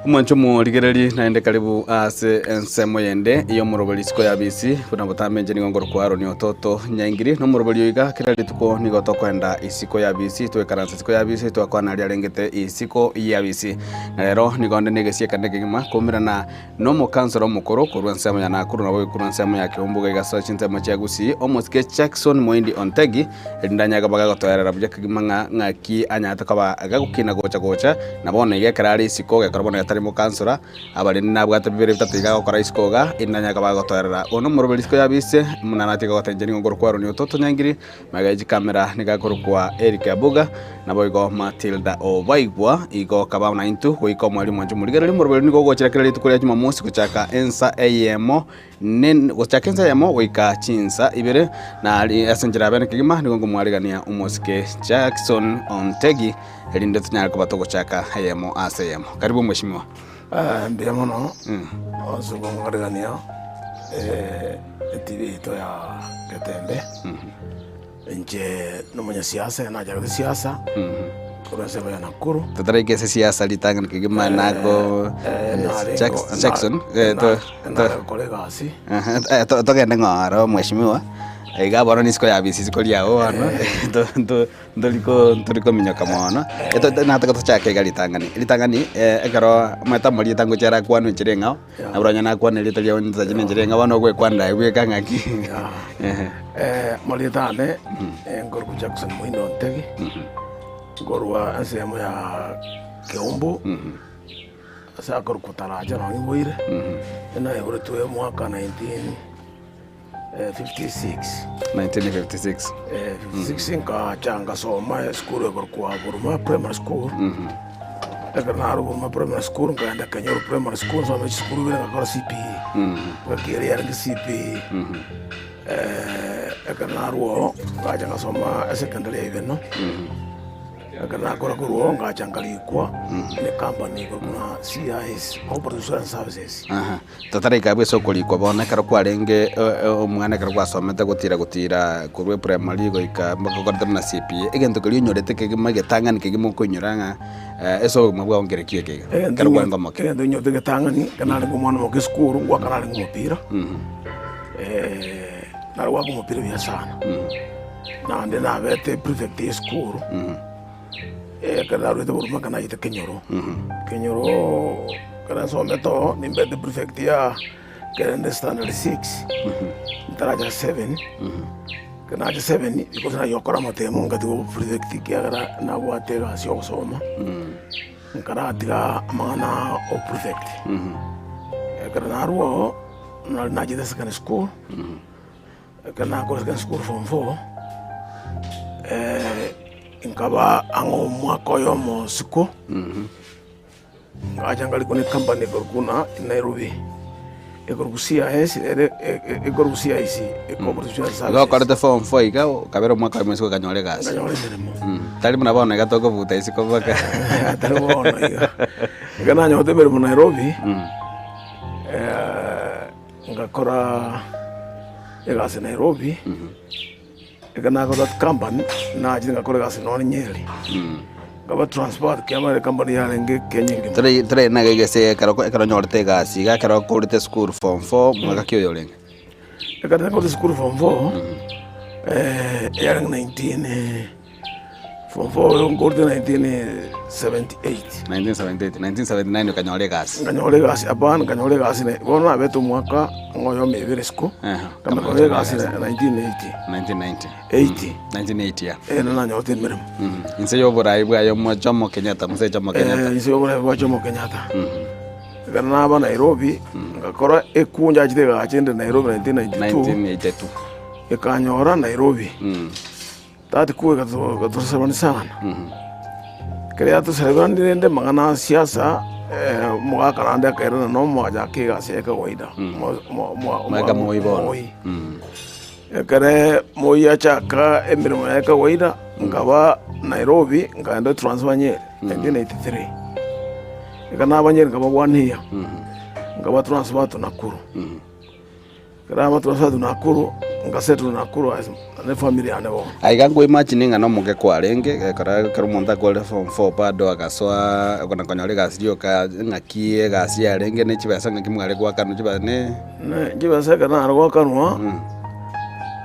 Omwancho omorigereri naende karibu ase ensemo yende y'omoroberi isiko ya bisi buna botambe inche nigo nkorokwa Aaron Ototo Nyaingiri na omoroberi oyo iga kera rituko nigo tokoenda isiko ya bisi toikaransa isiko ya bisi twakwana aria arengete isiko ya bisi na rero nigo onde na egesiekane ekegima koumerana na omokansora omokoro korwa ensemo ya Nakuru nabo korwa ensemo ya Keumbu iga ase chinsemo chia Gusii omosike Jackson Moindi Ontegi Erinde anyare koba gagotoerera buya kegima ng'a ng'aki anyarete koba gagokina gocha gocha, na bono iga ekero are isiko, gekora bono iga tari mokansora, abarende nabwate bibere bitato iga agokora isiko iga, erinde anyare koba gagotoerera. Bono omoroberi isiko y'abise, buna natiga goteba inche nigo nkorokwa Aaron Ototo Nyangiri, magega ye chikamera nigo akorokwa Eric Abuga, naboigo Matilda Obaigwa, igo kaba naintwe goika omweri omwancho omorigereria omoroberi nigo ogochera kera rituko ria Jumamosi gochaka ensa eyemo. Gochaka ensa eyemo goika chinsa ibere, na ase enchera ya bene kegima nigo nkomwarigania omosike Jackson Ontegi, erinde tonyare koba togochaka eyemo ase eyemo. Karibu mweshimiwa. Mbuya mono ase okong'arigania etibi yaito ya Getembe. Inche nomonyasiasa, nachagete siasa korwa ensemo ya Nakuru. Totaraika ase siasa ritang'ani kegima nako Narenge- Jackson na- eh, to- na- nare gokora egasi Aha, eh, to- togende ng'oro mweshimiwa iga bono nisiko ya bisi isiko riao bono to- to- ntoriko ntorikominyoka mono Eh, to- to- nataka tochake iga ritang'ani ritang'ani eh, ekero omanyete amarieta ngochia arakwanwe enchera eng'ao Nabo onye nakwana erieta riao ntache nenchera eng'ao bono ogwekwanera aye bweka ng'aki. Ehe. Amarieta ane nkorokwa Jackson Moino Ntegi, nkorwa ensemo ya Keumbu, ase akorokwa Taraja nonye iboire, naiboretwe omwaka 1956. 1956. 56 nkacha ngasoma esukuru ekorokwa Buruma Primary School, ekero narwa Buruma Primary School nkaenda Kenyoro Primary School nsome chisukuru ibere ngakora CPE, engaki eria yarenge CPE. Ekero narwa ororo ngacha ngasoma esecondary ya Ibeno. Ekero nakora korwa oo ngacha nkarikwa ne company ekorokwa ng'a CIS, Corporate Insurance Services. Aha, totaraika abwo ase okorikwa bono ekero kwarenge omwana ekero gwasomete gotira gotira korwa eprimary goika mpaka okorete buna CPA, egento keria onyorete kegima egetang'ani kegima okoinyora ng'a ase obogima bwao nkerekio eke iga, ekero kwarenge omoke. Egento nyorete egetang'ani, ekero narenge omwana omoke esukuru, ngoaka narenge omopira. Nare goaka omopira buya sana, naende nabete prefect ya esukuru, ekero narwete boruma ekero nachete kenyoro, kenyoro ekero nsomete oo nimbete prefect ya ekero nde standard six, ntaracha seven, ekero nacha seven because naye gokora amatemo ngatiga oboprefect ekiagera nabwate egasi ya ogosoma, nkaratiga amang'ana ya oboprefect. Ekero narwa oo. Nari nachete secondary school, ekero nakore secondary school form four, nkaba ang'e omwaka oyomo isiko, ngacha nkarikwa na ecompany ekorokwa buna Nairobi, ekorokwa CIS ere ekorokwa CIC, Cooperative Insurance Igo Services. okorete form four iga, okabera omwaka oyomo isiko okanyora egasi. Nkanyora emeremo. Tari buna bono iga tokobuta isiko mpaka. Tari bono iga. Ekero nanyorete emeremo Nairobi. Ngakora egasi Nairobi, ekero nakora company, nachire ngakora egasi nonye Nyeri, nkaba transferred kiagera ecompany yarenge Kenya engima. Tore tore na egese ekero ekero onyorete egasi iga ekero okorete esukuru form four mwaka ki oyo orenge? Ekero nakorete esukuru form four, yarenge nineteen. Form four oyo nkorete 1978. 1978, 1979 okanyora egasi. Nkanyora egasi hapana nkanyora egasi ne bono nabete omwaka ng'a oyomo ebere isiko, Ehe, nkanyora egasi 1980. 1990. 80. 1980 yeah. Eh, nanyorete emeremo. Mm. Inse y'oborai bwaye omo Jomo Kenyatta, Mzee Jomo Kenyatta. Eh, inse y'oborai bwa Jomo Kenyatta. Ekero naba Nairobi, ngakora ekunja achete egacha ende Nairobi 1992, 1982. ekanyora Nairobi. Mm. Tati kwe gatoserebani sana. Ekero yatoserebanire rende amang'ana a siasa, omogaka naende akairana na omochaka egasi ya kawaida, Omogaka Moi bono. Moi. Ekere Moi achaka emeremo yaye kawaida, nkaba Nairobi nkaenda transfer Nyeri 1983. Ekero naba Nyeri nkaba one year, nkaba transferred to Nakuru. Ekero naba transferred to Nakuru, Ngasettle Nakuru as ne family yane bono. Aiga nkoimagine ng'a nomoke kwarenge, ekero ekero omonto akorire form four bado agasoa okona konyora egasi rioka ng'aki egasi yarenge ne chibesa ng'aki mware goakanwa chibesa ne. Ne chibesa ekero nare goakanwa,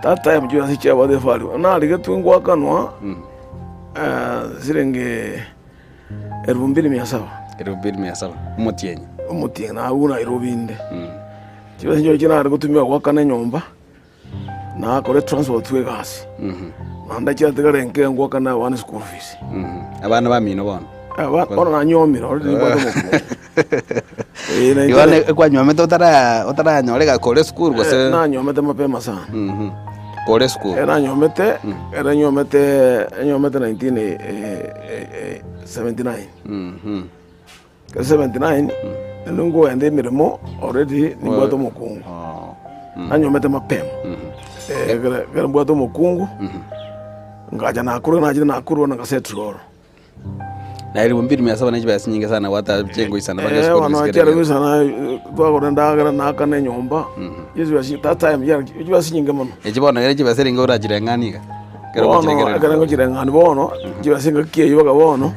that time chibesa chiabate evalue, narigetwe ngoakanwa siringi elfu mbili mia saba. Elfu mbili mia saba, omotienyi. Omotienyi nabwo Nairobi inde. Chibesa inche oche nare gotumia goakana enyomba, nakore transport bwa egasi, naende chiatigara enke ngoakana abana eschool fees. Abana bamino bono? Aba bono nanyomire already nimbwate omokungu. Eh, na Igo inche- ne- kwanywomete otara otaranyora ega kore esukuru gose Eh, nanyomete mapema sana. Kore esukuru. Eh, nanyomete, ere nyomete, nyomete 1979. 79 naende nkoenda emeremo already nimbwate omokungu nanyomete mapema Eh, ekero ekero mbwate omokungu ngacha nakure nachire nakurwa na ngasettle oro. Na elfu mbili mia saba ne chibesa chinyinge sana gwata chingoisana mpaka Eh, esukuru bono chisikere chiare egere. goisana eh, twagora endagera naakana enyomba chibesa that time chiare chibesa chinyinge mono. Echi bono ere chibesa eringa orachireng'anie iga, ekero Bono ogochirekerera. ekero ngochireng'ania bono chibesa engaki eywo mpaka bono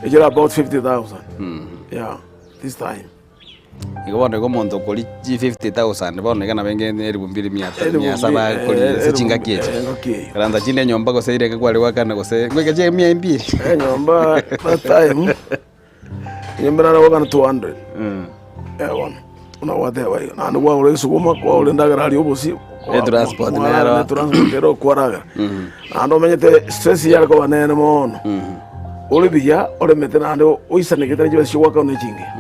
echire about 50,000. Yeah, this time. Igo bono igo omonto okoria chi 50,000 bono iga nabo enge elifu mbili mia ta- Elifu mia saba mbili, akoria eh, ase elifu chingaki mbili, echi. eh, engaki eywo. Karansa chinde enyomba gose irenge kware goakana gose ngoika chia mia mbili. Enyomba that time enyomba nare goakana 200. Eh bono, buna gwateba igo, naende kwagora esuguma, kwagora endagera aria obosie, Ne transport kwaragera, nero. ne transport ero kwaragera. Naende omanyete stress yare koba nene mono. Ore buya, oremete naende oisanegete ne chibesa chigoakana ne chingiya.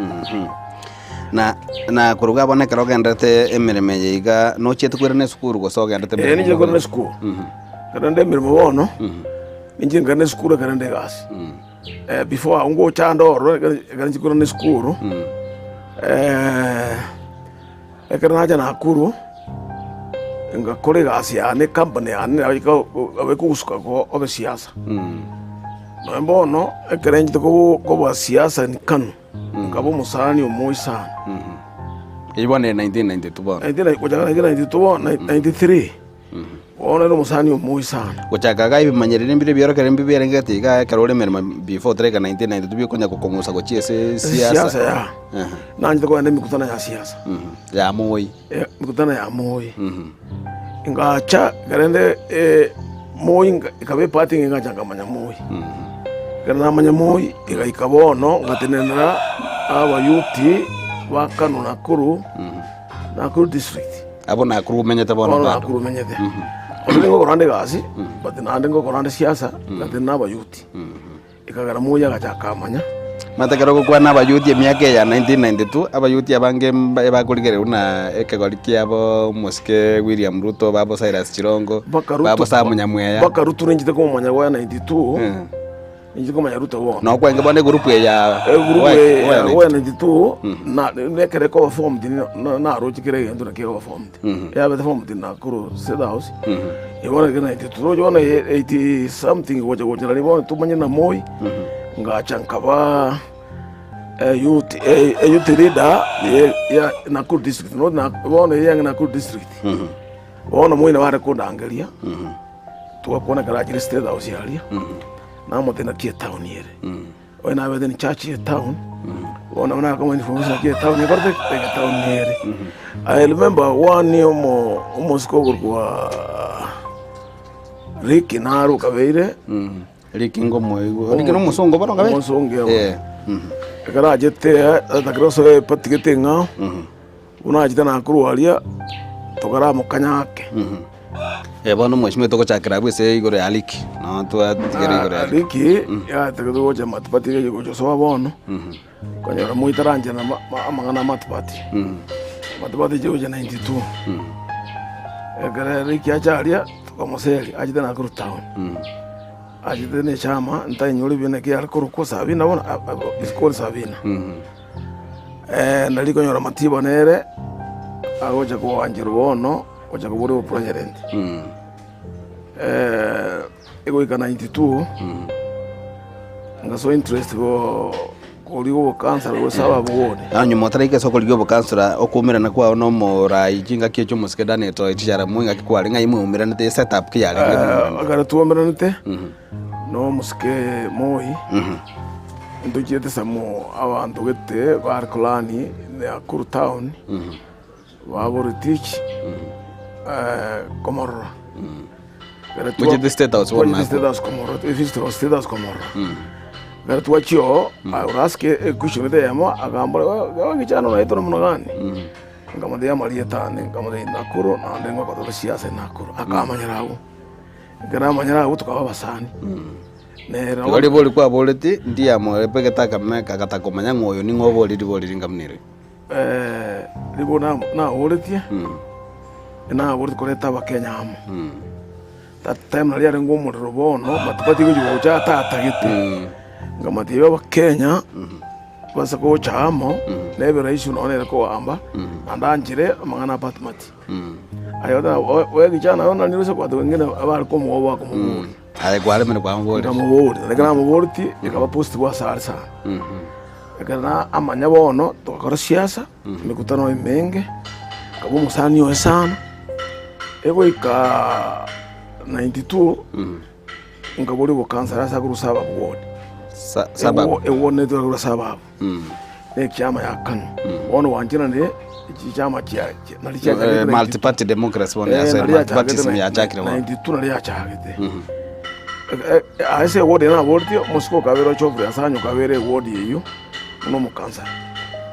Na na koruga bono ekero ogenderete emeremo eye iga, nochiete koirana esukuru gose ogenderete Ee, emeremo ninche mono? koirana esukuru. Ekero nde emeremo bono, ninche nkairana esukuru ekero nde egasi. Eh, before agwo ngocha ande ororo ekero ekero ninche koirana esukuru, ekero nacha Nakuru, ngakora egasi yane ecompany yane nabo ekogusuka obe siasa. Nonya bono, ekero nchete koba siasa in Kanu, nkaba omosani omoi sana. Eyio bono ere 1992 bono. Gochaka 1992 bono, 93, bono ere omosani omoi sana. Gochaka iga ebimanyereri mbire ebiorokererio mbibe biarenge gati igaa ekero ore emeremo before otareka 1992 biokonya gokong'usa gochia ase Siasa siasa. ya, nanchete kogenda emikutano ya siasa. Ya Moi. Emikutano ya Moi. Ngacha ekero eh, Moi ekaba eparty engiya ngacha nkamanya Moi. Ekero namanya Moi, egaika bono ngatenenera abayuti ba Kanu Nakuru, Nakuru district. Abwo Nakuru omenyete bono Bono bado. Nakuru menyete. Already ngokora ande egasi, but naende ngokora ande siasa, ngatenena abayuti. Ekagera Moi agacha akamanya. Omanyete ekero ogokwana abayuti emiaka eye ya 1992, abayuti abange mba ebakorigereria buna ekegori kiabo omosike William Ruto, babo Cyrus Jirongo, Mpaka Ruto- babo Sam Nyamweya. mpaka Ruto ninchete komomanya goya 92 ninchete komanya Ruto bono. Nokwenge bono egurupu eye ya Egurupu Goya- eye Goya ya 92. goya 92 na nekere koba formed na- naroche kera egento naki ekoba formed. Yabete formed Nakuru State House. Igo naki 92 roche bono 80 something gocha gocha nari bono tumanye na Moi ngacha nkaba youth youth leader ya Nakuru district not na bono eye yange Nakuru district. Bono Moi nabo are kondangeria togakwana ekero achire State House aria namotebia naki etown ere. Oyo nabete in church ye town, bono nabo nakomoa information naki etown ekorete ki, ege town nere. I remember one omo omosike okorokwa Rick naro okabeire, Rick ngomoigwa. Rick nomosongo bono okabeire? Omosongo ebo. Eh. Ekero achete atakire gosoa eparty gete eng'ao, buna achete nakorwa aria, tokaramokanya ake. Eh, bono mweshimiwa togochakera abwo ase igoro ya Ricky. No twatigera igoro ya Ricky. Ricky yatagete gocha matibati erio gocha soa bono, okonyora moitaranchera ma- ma- amang'ana a matibati. Matibati echi gocha 92. Ekere Ricky acha aria, tokamoseria, achete Nakuru town. Achete na echama, ntainyore buya naki yare korokwa Sabina bono, isiko ore Sabina. Nari konyora Matiba nere, agocha koancherwa bono. Gocha kobora obopresident egoika 92 ngasoa interest bo. Korigia obokansara gose ababwoni. Na nyuma otaraika ase okorigia obokansara, okoumerana kwao na omorai chingaki echio omosike Daniel Toroitich arap Moi ngaki kware ng'ai mweumeranete eset up ki yarenge mweumeranete? Ekero twaumeranete na omosike Moi, ntochiete some abanto gete bare kolani Nakuru town, ba Borotich komorora. Mochiete State House bono Twachete State House komorora, twachete State House komorora. Ekero twachia oo, I would ask a question gete eyemo, akambora wewe kijana unaitwa namna gani? Nkamotebia amarieta ane, nkamotebia Nakuru, naende ngokorera siasa Nakuru, akamanyera abwo. Ekero amanyera abwo tokaba abasani. Nere Igo ribori kwaboreti, ndiamobegete akameka agataka komanya ng'a oyo ning'o oborie ribori ringa buna eri. Ribori naboretie, naboretie koreta abakenya amo. That time naria arenge omorero bono, matuko atiga gochia gocha atatagete. Nkamotebia abakenya, base gocha amo, nebe rahisi nonya nere kogamba, naende anchire amang'ana a Batimati. Aye oteba we kijana oyo nani ose kwateba ng'ina abare komogoba bakomoboria. Aye kwaremire kwamoboria. Nkamoboria, na ekero namoboretie, ekaba positive ase are sana. Ekero na amanya bono, togakora siasa. Emekutano emenge, nkaba omosani oye sana, egoika 92 nkaboria obokansara ase akorwa suburb ward. Suburb. Eward netwe akorwa suburb, na ekiama ya Kanu. Bono gwancheranire chichama chia nari chiachagete Eh, multi-party democracy bono yasoire, nari multi-partyism yachakire bono. 92 nari yachagete. Ase eward eye naboretie, omosike okabera Geoffrey Asanyo okabera eward eywo. buna omokansara.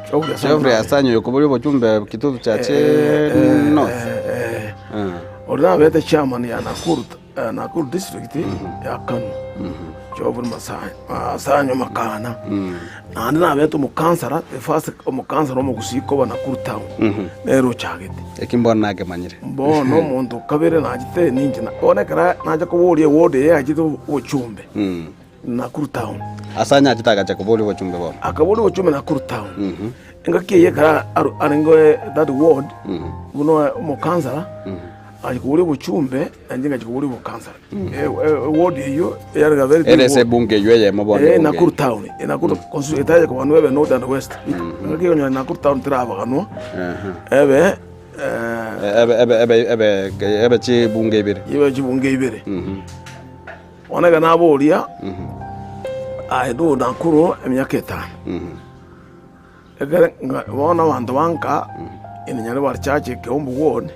Geoffrey Asanyo Geoffrey nare- Asanyo oyo koboria obochumbe Kitutu Church North. Oria nabete chairman ya Nakuru Nakuru district ya Kanu. Geoffrey Masanyo Asanyo Makana. Naende nabete omokansara the first omokansara omogusii koba Nakuru town. Nere ochagete. Eki mbono nakemanyire. Bono omonto okabere nachete ninche bono ekero nacha koboria eward eye yachete obochumbe. Nakuru town. Ase anyachete agacha koboria obochumbe bono. Akaboria obochumbe Nakuru town. Engaki eye ekero arenge that ward buna omokansara, agachia koboria obochumbe, nainche ngachia koboria obokansara. Eward eyio eyare a very big Ere ase ward. ebunge eyio eyemo bono. Eh, ebunge Nakuru eyio. town. Nakuru constituency etaye kobanwa ebe north and west. Engaki eyio onye Nakuru town terabaganwa, ebe Ebe ebe ebe ebe ebe chibunge ibere. ebe chibunge ibere. Bono ekero naboria, aye ndoo Nakuru emiaka etano, ekere nga bono abanto ba nka in Nyaribari church Keumbu ward,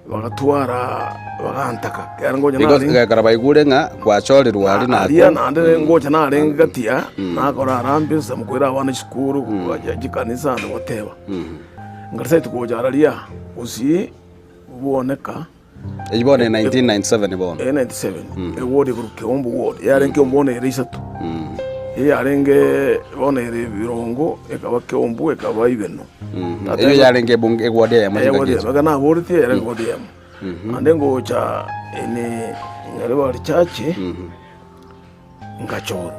bagatwara bagantaka, ekiagera ngocha Because narenge gekora baigure ng'a gwachorirwe aria aria Nakuru. naende ngocha narenge gatia, nakora harambee ase mokoira abana chisukuru, kobacha chikanisa and whatever. Ngadecide gocha araria gusii bwoneka. Eyio bono e 1997 bono. Eh, 97 eward ekorwa Keumbu ward yarenge Keumbu bono ere isato eyarenge bono ere Birongo ekaba Keumbu ekaba Ibeno Mhm. Eyio yarenge ebunge eward eyemo Eh, chingaki ward echi. eyemo. Ekero naboretie yarenge ward eyemo naende ngocha ene Nyaribari church ngachorwa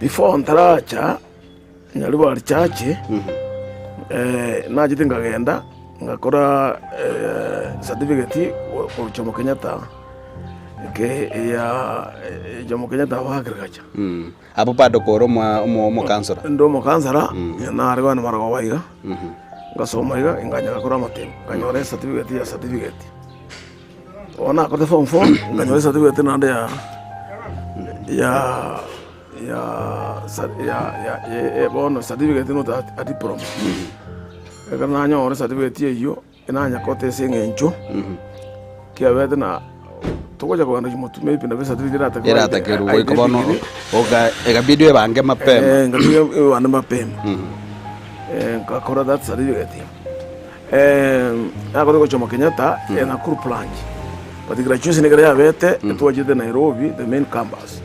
before ntaracha Nyaribari church nachete nkagenda ngakora certificate korwa Jomo Kenyatta eke ya Jomo Kenyatta of Agriculture. Abwo bado kore omokansora? Inde omokansora, nare bono marogoba iga, ngasoma iga nkanyara gokora amatemo, nkanyora ecertificate ya certificate. Bono nakorete form four, nkanyora ecertificate naende ya ya. Ya ya ya bono certificate not a diploma. Ekero nanyora certificate eyio, enanyakote ase eng'encho, kiabete na togocha kogenda chimotu maybe nabo ecertificate eratakerwe Eratakerwe goika bono oga ekabidi oebange mapema. Eh, nkabidi ebange mapema. Nkakora that certificate. Nakorire gochia Jomo Kenyatta, Nakuru branch, but graduation ekero yabete, twachete Nairobi, the main campus.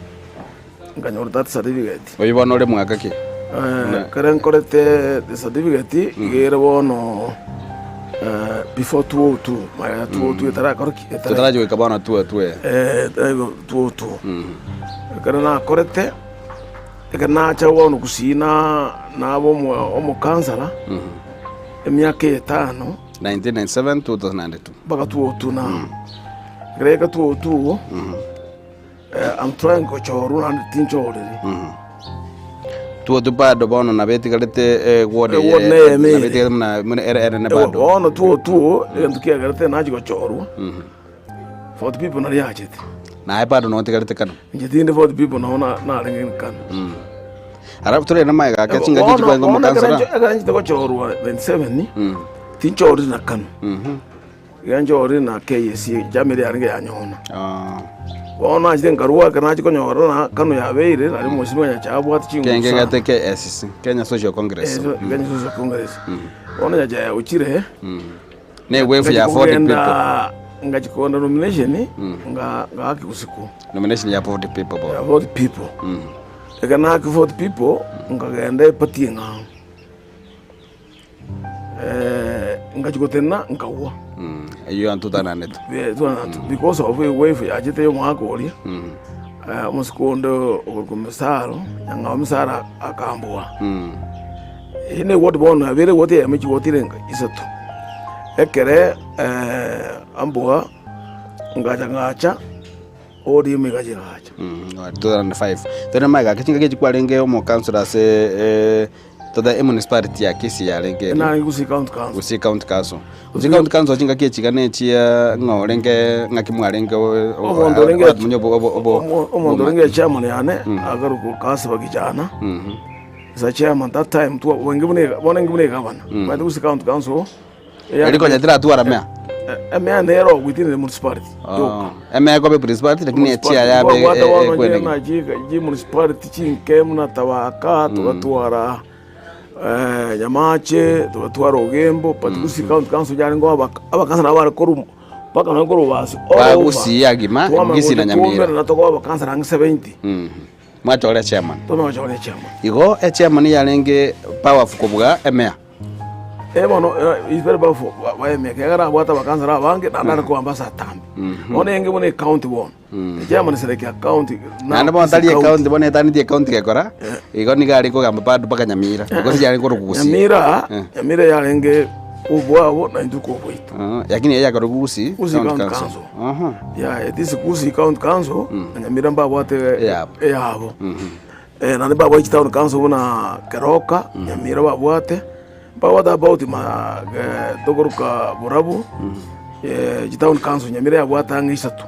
Nkanyora that certificate. Oyio bono ore mwaka ki? Ekero nkorete the certificate iga ere bono before 202 maya 202 etarakora ki? Etara- Totarachi goika bono 202 eye. 202 Ekero nakorete, ekero nacha bono gusii na naba omo omokansara, emiaka etano. 1997 2002. Mpaka 202 now. Ekero yaika 202. I'm trying gochorwa naende tinchoriri. Two bado bono nabo etigarete eward eye Eward neye nabo ere. etigarete buna buna ere ere ne bado. Bono two two egento kiagerete nachia gochorwa, Fort People naria yachete. Naye bado notigarete kano. Inche tindi Fort People nabo na- narenge kano. Alafu torende magega ake chingaki Bono chikwange bono ekero omokansora. ncho- ekero nchete gochorwa 97, tinchorire na kano. Iga nchorire na KSC chama eria yarenge yanyona. Ah. Bono nachete nkarua ekero nachia konyora na kano yabeire nari omosimi onye chabwate chinguru Kenge sana. gete KSC, Kenya Social Congress. Eh, so- Kenya Social Congress. Bono nyachae ochire Ne wave ya 40 people. kogenda ngachi kogenda nomination nga ngaki usiku Nomination ya 40 people bono. ya 40 people. Ekero naki 40 people nkagenda eparty eng'ao. Ngachia gotenena nkagwa. Eyio yantutananete. Eh, twananete. Because of ewave yachete ya omwaka oria, omosike onde okorokwa Misaro, nyang'au Misaro akambua. Eyio na eward bono yabeire eward eyemo chiward ere isato. Ekere ambua, ngacha ngacha. ODM egacha egacha. 2005 tore magega ake chingaki echi kwarenge omokansora ase eh, tote emunicipality ya Kisii yarenge ere. Narenge Gusii County Council. Gusii County Council. Gusii County Council chingaki echi iga ne chia ng'a orenge ng'aki mwarenge Omonto orenge omonye obo obo obo omo- omonto orenge chairman yane akarokwa Kasiba Kijana. Is a chairman that time twa bwenge buna ega- bono inge buna egavana. Omanyete Gusii County Council Eri konya tiratwara mea. Emea nero ogwitinire municipality yoka. Emea ekoba emunicipality lakini echia yabe Twabwate bono ekwenegi. na chi municipality chinke buna Tabaka, togatwara Nyamache, togatwara Ogembo, but Gusii County Council yarenge abakansara nabo bare korwa mpaka nonye korwa Bobasi all Ba over. Gusii agima, Twamanya Gusii na gocha Nyamira. twaumerana tokoba abakansara ang'e 70. Mwachore echairman. Twamanya gochora echairman. Igo echairman yarenge powerful kobua emea. Eh bono eh, is very powerful ba- baeme ekiagera abwate abakansara abange naende are kobamba ase atambe. Bono enge bono ecounty bono. Echairman sereki ya county na Naende bono Kisii tari county. ecounty bono etaneti ecounty gekora, igo nigo arenge kogamba bado mpaka Nyamira, gose yarenge korokwa Gusii. Nyamira, Eh. Nyamira yarenge obwabo na intwe kobwaito. Ah, lakini eye yakorokwa Gusii Gusii County County Council. Council. Aha. Yeah, it is Gusii County Council na Nyamira mbabwate Eyabo. eyabo. Naende mbabwate chitown council buna Keroka, Nyamira babwate, mbabwate about ma tokoroka Borabu, chitown council Nyamira yabwate ang'e isato.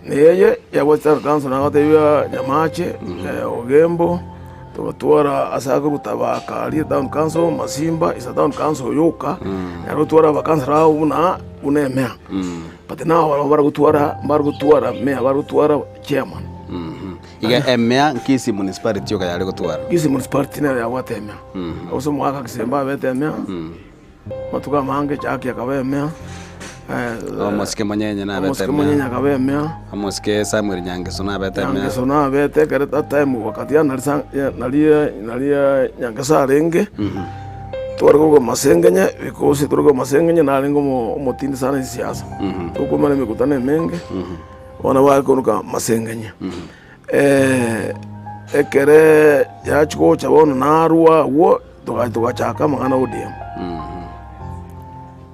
Neye yabwate town council nagotebia Nyamache, Ogembo, togatwara ase akorwa Tabaka aria town council, Masimba is a town council yoka, naro otware abakansara abo buna buna emea. But now barabwo baragotwara mbarigotwara mayor barigotwara chairman. Iga emea Kisii municipality yoka yare gotwara. Kisii municipality nero yabwate emea. Gose omogaka Kisemba abete emea, amatuko amange Chaki akaba emea, Omosike Monyenye nabete omosike emea. Monyenye akaba emea, Omosike Samuel Nyangeso nabete emea. Nyangeso nabete ekere that time wakati ya nari sa nari nari Nyangeso arenge, tware korwa Masengenye because tore korwa Masengenye narenge omo omotindi sana ase esiasa, tokomana emekutano emenge. Bono bare koruka masengenya. Ekere yachia gocha bono narwa agwo, toga togachaka amang'ana ODM.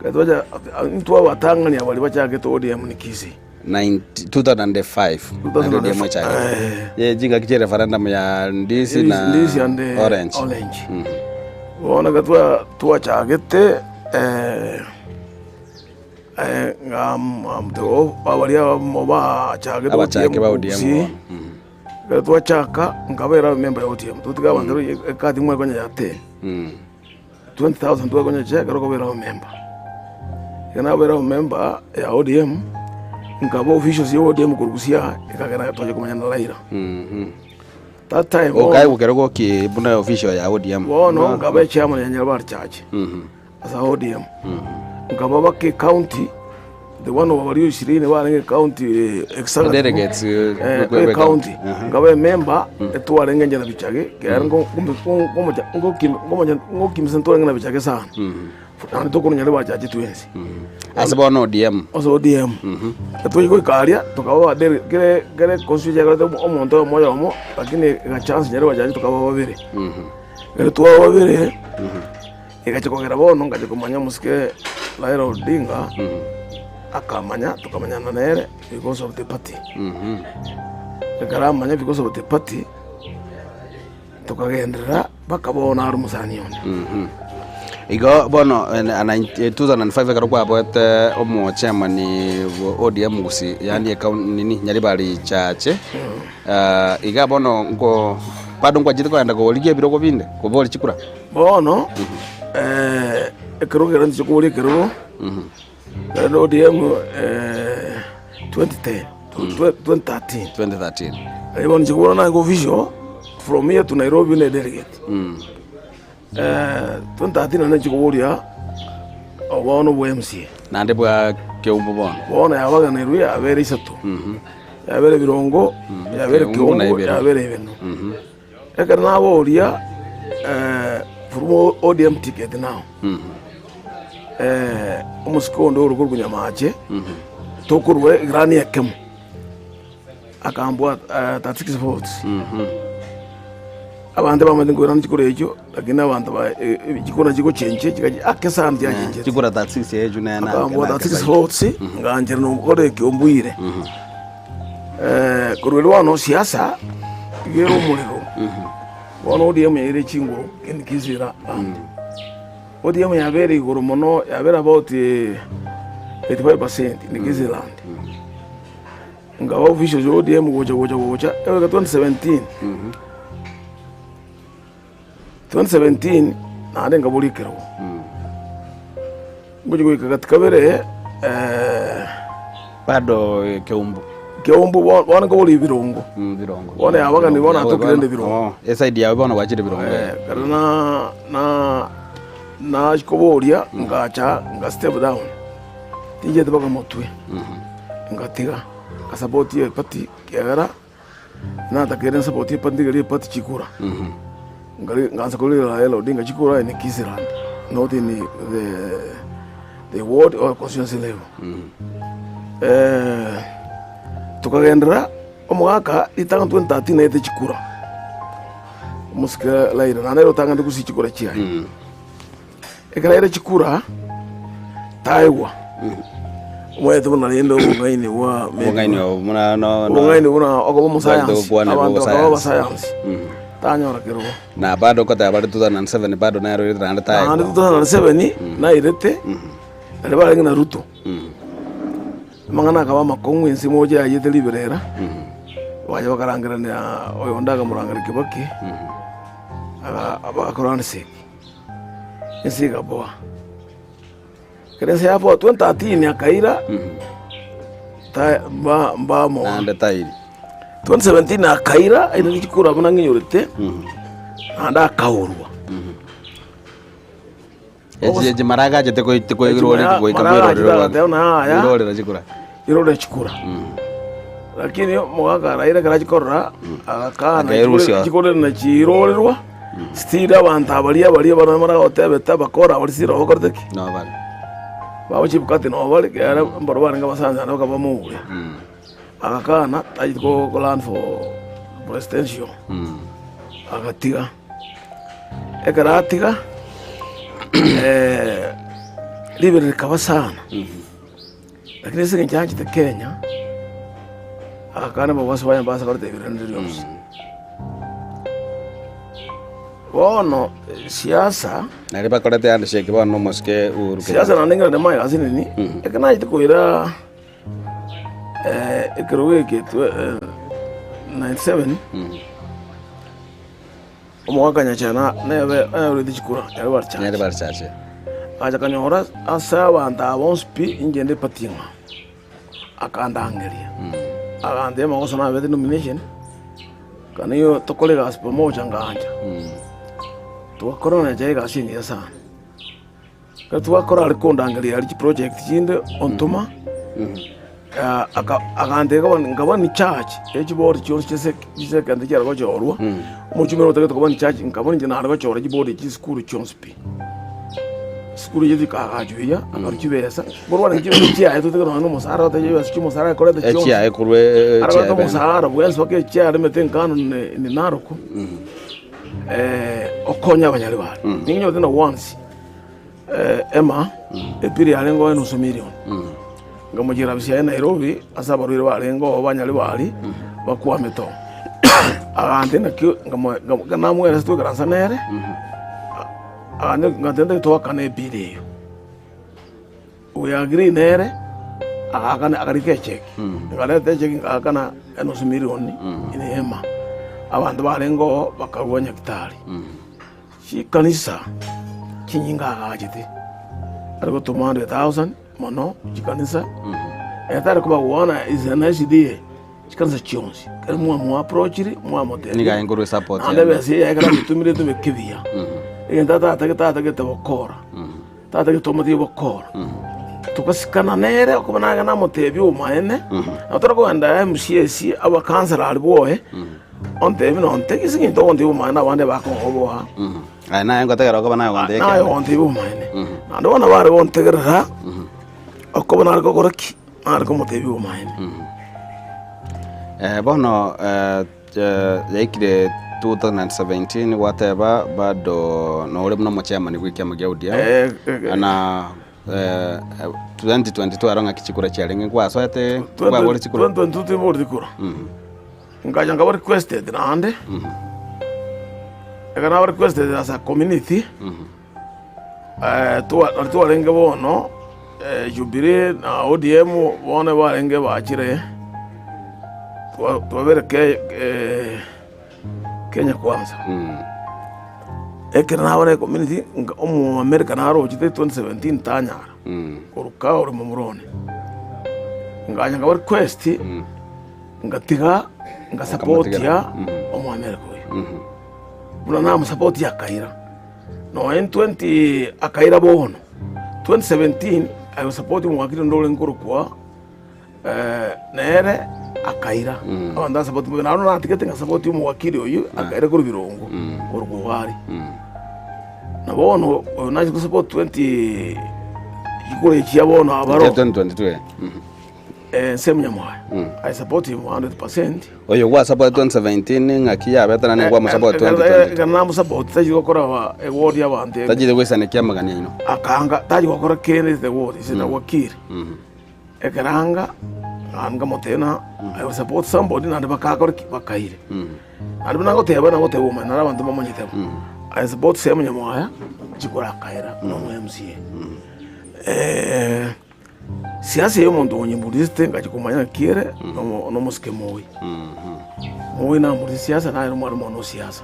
Ekero twacha intwe abatang'ani baria bachagete ODM ni Kisii. 2005 naende ODM echagete. Eh. Chingaki chia referendum ya Ndizi na Ndizi and Orange. Orange. Bono ekero twa twachagete. Baria bachagete Abachake ba ODM Gusii. bono. Mm. Ekero twachaka nkabera member ya ODM totiga abanto ekadi mwekonya ya 10 Mm. 20,000 twekonya che ekero okobera omember. Ekero nabera omember ya ODM nkaba officials ya ODM korwa Gusii aa ekagera twacha komanya na Raila. Mhm. That time Okae bono gokero goki buna official ya ODM. bono nkaba echairman ya Nyaribari Church. Mhm. Ase ODM. Nkaba baka ecounty, the one of baria ishirini barenge ecounty executive. Delegates, eh, Eh, kwe- kwe- ecounty. Aha. Nkaba emember, etwarenge inche na Bichage, ekero nko- nko- nkomocha ngokim- ngomocha ngokimisa ntwarenge na Bichage sana. Naende tokorwa Nyaribari twensi. Ase bono ODM. Ase ODM. Etwachia goika aria, tokaba ba dele kere kere constituency yakorete omonto oyomo oyomo, lakini ega chance Nyaribari tokaba babere. Ekero twaba babere. Egacha kogera bono ngacha komanya omosike Raila Odinga, akamanya tokamanyana nere because of the party. Ekero amanya because of the party, Tokagenderera mpaka bono are omosani one. Igo bono 2005 ekero kwaboete omochairman bwa ODM gusii yaani ekaunti nini Nyaribari Chache, iga bono nko bado nkwachete kogenda korigia ebirogo binde koboria chikura? Bono ekerogo ekero nchiche koboria ekerogo, ekero ODM 2010, 2013. 2013. Riria bono inche bono naye official from here to Nairobi ne delegate. 2013 naende inche koboria bono bwa MCA. Naende bwa Keumbu bono. Bono yabaganerwe yabere isato. Yabere Birongo, yabere Keumbu na Keumbu, Ibeno. yabere Ibeno. Ekero naboria from ODM ticket now, omosike onde ore korwa Nyamache, tokorwa egrani ekemo, akambwata 36 votes. Abanto bamanyete nkoirana chikura echio, lakini abanto ba chikura chigochenchia chikachi ake sana chiachenchete. Chikura 36 echio nene ake Akambwata nake 36 zaidi. votes, nganchera nokora eke ombuire. Korwa erio bono siasa iga ere omorero, bono ODM yaire chinguru kende kisira abanto. ODM yabere igoro mono yabere about 85% in Kisii-land. Nkaba officials ya ODM gocha gocha gocha, egoika 2017, 2017 naende nkaboria ekerogo. Ngochia goika gati kabere Bado Keumbu. Keumbu bo- bono nkoboria ebirongo. Birongo. Bono yabagani bono atokire rende birongo. Oh, eside yawe bono gwachire birongo. Ekero na na nachia koboria ngacha nga step down, tincheti mpaka motwe, ngatiga, ngasupport eparty ekiagera natakeire nsupport eparty ntigerie eparty chikura. Nkari nkaansa korera Raila Odinga chikura in Kisii land, not in the the ward or constituency level. Tokagenderera, omogaka ritang'ani 2013 naete chikura, omosike Raila, naende ere otang'anete gusii chikura chiaye. Ekero aire chikura, taegwa, omanyete buna rende obong'aini bwa Obong'aini obo buna no no obong'aini buna okoba omosayansi, Gokwana abanto bakaba obosayansi. abasayansi, tanyora kerogo. Na bado okoteba bare 2007 bado nere oirete naende Naende taegwa. 2007 nairete, naria barenge na Ruto, amang'ana akaba amakong'u ense mocha yayete riberera, bacha bakarangerania oyonde akamorangeria Kibaki, aga bagakora handshake. Ense egaboa. Ekero ense yaboa 2013 akaira ta mba mbamoa. Naende tairi. 2017 akaira airire chikura buna ng'inyorete naende akaurwa. Echi echi mara agachete koi Echi koirorera goika mara agachete koirorera agateba ng'a yaya. Irorera chikura. Irorera chikura. Lakini omogaka Raila ekero achia korora, agakana Akaerusia. chikure nachirorerwa, still abanto abaria abaria barabwo baragotebete abakora baria still bakorete ki? No bare. Babo chibukati nabo bare ekiagera mbarabwo barenge abasacha naende bakabamoura. Agakana tacheti ko run for presidential, agatiga. Ekero atiga, ribero rikaba sana. Lakini ase eng'encho yanchete Kenya, agakana ababwasi baye mbase koreta ebiro rinde rionsi. Bono siasa, Naria bakorete handshake bono omosike Uhuru siasa Kenyatta. naende ngerende maega ase nini, ekero nachete koira ekerogo eke twe 97, Omogaka Nyachana nebe oyorete chikura Nyaribari Church. Nyaribari Church. Agacha akanyora ase abanto aba bonsi pi inche nde party ng'a. Akandangeria. Agantebia amagoso nabete nomination, kani igo tokore egasi pamoja ngancha. Togakora na Nyachae egasi engiya sana. Ekero twakora aria kondangeria aria chiproject chinde ontoma, agantebia nkaba nkaba in charge ya chibodi chionsi chia chisecondary chiare gochorwa, omochumbe otagete koba in charge nkaba ninche nare gochora chibodi chisukuru chionsi pi. Chisukuru echio chikaagachwa buya, akarwa chibesa, korwa barenge chibesa chiaye totagete nonye na omosara oteba chibesa chia omosara akorete chionsi, Echiaye korwa echiaye arorete bene. omosara bwensi mpaka echiaremete enkano ne Narok, okonya abanyaribari. Ninyorete na once. Ema, epiri yarengeo enusu milioni. Nkamochiera afisi yaye Nairobi, ase abarwaire barenge oo banyaribari bakwamete oo. Agantebia naki nkamo nkamo namoeresa twaikaransa nere, agantebia ngantebia ntagete toakane ebill eywo. We agree nere, agaakana akarika echeki, nkareta echeki nkaakana enusu milioni ine ema. Abanto barenge oo bakarua nyagetari. Chikanisa chinyinge agachete, are gotoma 100,000 mono chikanisa, ere tari kobagwana is an SDA, chikanisa chionsi, ekero mwamoa approachire mwamotebia, Nigo aye nkorwa esupport naende yaye. ebesa eye ekero ayetumire etumeke buya, egento atatagete tatagete gokora, tatagete omotienyi gokora, togasikana nere okoba nagenda namotebia obomaene, nabo tore kogenda MCAC abakansela aria bwoye. Ontebie nontegie ase eng'encho ogontebia obomaene abande bakongoboa. Aye naye ngotegerera okoba naye ogontebia Naye ekeene. ogontebia obomaene. Naende bono bare gontegerera, okoba nare gokora ki? Nare komotebia obomaene. Bono yaikire 2017 gwateba bado nore buna omochairman bwa ekiama gia ODM na 2022 aro ng'aki chikura chiarenge gwasoete kwabora chikura 2022 timboreti kura. Nkacha nkaba requested naende, ekero naba requested as a community, nari twarenge bono Jubilee na ODM bono barenge bachire, twabere Kenya Kwanza. Ekero nabare ecommunity, omoamerika narochete 2017 tanyara, korwa ore momura one, nkacha nkaba request. Ngatiga ngasapotia Omoamerika oyo, buna namosapotia akaira. Nonya in 20 akaira bono, 2017 I was supporting omwakiri onde orenge korokwa nere akaira. Abanto basapoti bobe, naende natigete ngasapoti omowakiri oyio akaira korwa Birongo, korokwa Ogari. Na bono oyo nachi gosupport 20 chikura echi chia bono abaro. 2022 eh. Ensemo nyamwaya I support him 100%. Oyo gwa support 2017 ng'aki yabete naende gwa mosupport 2022. Ekero namosupport tachi gokora eward y'abanto ebe. Tachire goisanekia amagani aino. Akanga tachi gokora kende ase eward ase nagwakire. Ekero anga naende nkamotebia ng'a I will support somebody naende bakakora ki? Bakaire. Naende buna ngoteba nagoteba omanye naro abanto mbamanyete bo. I support Shem Nyamwaya chikura akaira buna omo MCA. Siasa eye omonto onyimburisete ngachia komanya naki ere nomosike Moi. Moi namburise siasa naye nomwalimu one o siasa.